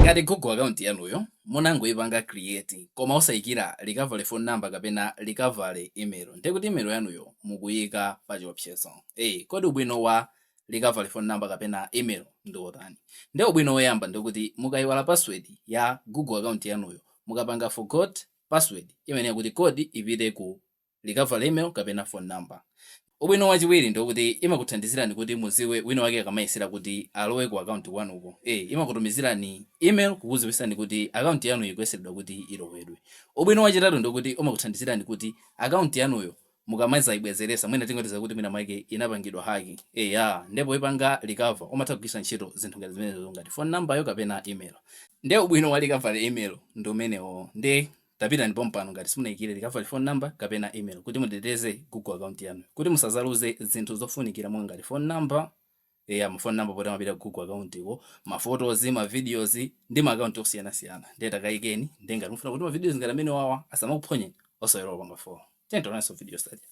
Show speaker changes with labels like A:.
A: Ngati Google account yanuyo munangoyipanga create koma osayikira recovery phone number kapena recovery email, ndiye kuti email yanuyo mukuyika pa chiopsezo. Kodi ubwino wa recovery phone number kapena email ndi wotani? Ndiye ubwino woyamba ndikuti mukayiwala password ya Google account yanuyo, mukapanga forgot password, imayenera kuti code ipite ku recovery email kapena phone number. Ubwino wachiwiri ndikuti imakuthandizirani kuti muziwe wina wake akamayesera kuti alowe ku account kwanuko. Imakutumizirani email kukudziwitsani kuti account yanu ikuyeseredwa kuti ilowedwe. Ubwino wachitatu ndikuti umakuthandizirani kuti account yanuyo mukamazayibwezeresa, mwina tingotiza kuti mwina mwake inapangidwa hack, ya ndipo ipanga recover, umatha kugwiritsa ntchito zinthu ngati zimenezo, ngati phone number yo kapena email. Ndiye ubwino wa recovery email ndi umenewo. Ndi tapita ndipo mpano ngati simunayikire recovery phone number kapena email kuti muteteze Google account yanu kuti musazaluze zinthu zofunikira monga ngati phone number, ya ma phone number poti amapita ku Google account iko, ma photos, ma videos ndi ma account osiyanasiyana. Ndiye takayikeni. Ndiye ngati mufuna kuti ma videos ngati amene wawa asamakuphonyeni, osaiwala kupanga follow. Tiyeni tionanso video study.